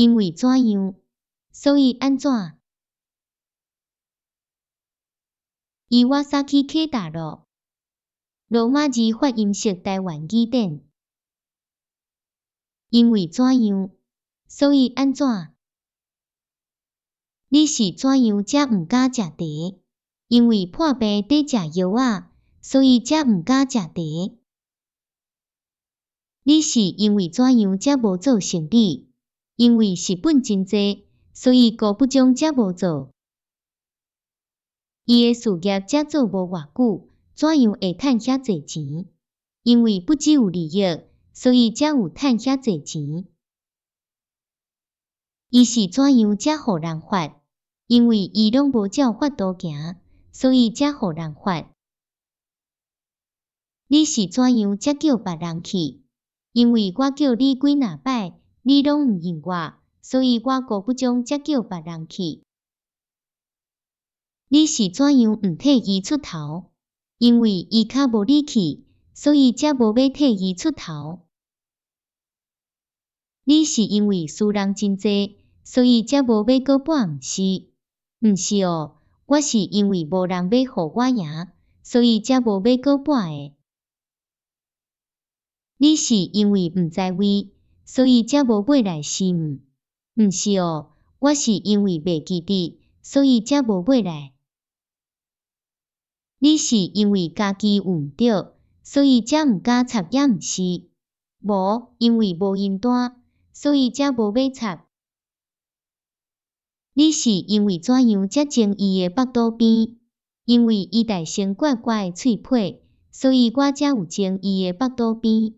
因為怎樣，所以按怎？伊瓦薩基克大陸，羅馬字發音式台灣語典。因為怎樣，所以按怎？你是怎樣才毋敢食茶？因為破病佇食藥仔，所以才毋敢食茶。你是因為怎樣才無做生理？因為蝕本真濟，所以高不中才無做。伊的事業才做無偌久，怎樣會趁遐濟錢？因為不只有利益，所以才有趁遐濟錢。伊是怎樣才予人罰？因為伊攏無照法度行，所以才予人罰。你是怎樣才叫別人去？因為我叫你幾若擺，你攏毋應我，所以我高不中才叫別人去。你是怎樣毋替伊出頭？因為伊較無理氣，所以才無欲替伊出頭。你是因為輸人真濟，所以才無欲閣搏毋是？毋是哦，我是因為無人欲予我贏，所以才無欲閣搏的。你是因為毋知位，所以才無買來是毋？毋是哦，我是因為袂記得，所以才無買來。你是因為家己有毋著，所以才毋敢插也毋是？無，因為無閒單，所以才無欲插。你是因為怎樣才鍾伊的腹肚邊？因為伊大聲怪我的喙皮，所以我才有鍾伊的腹肚邊。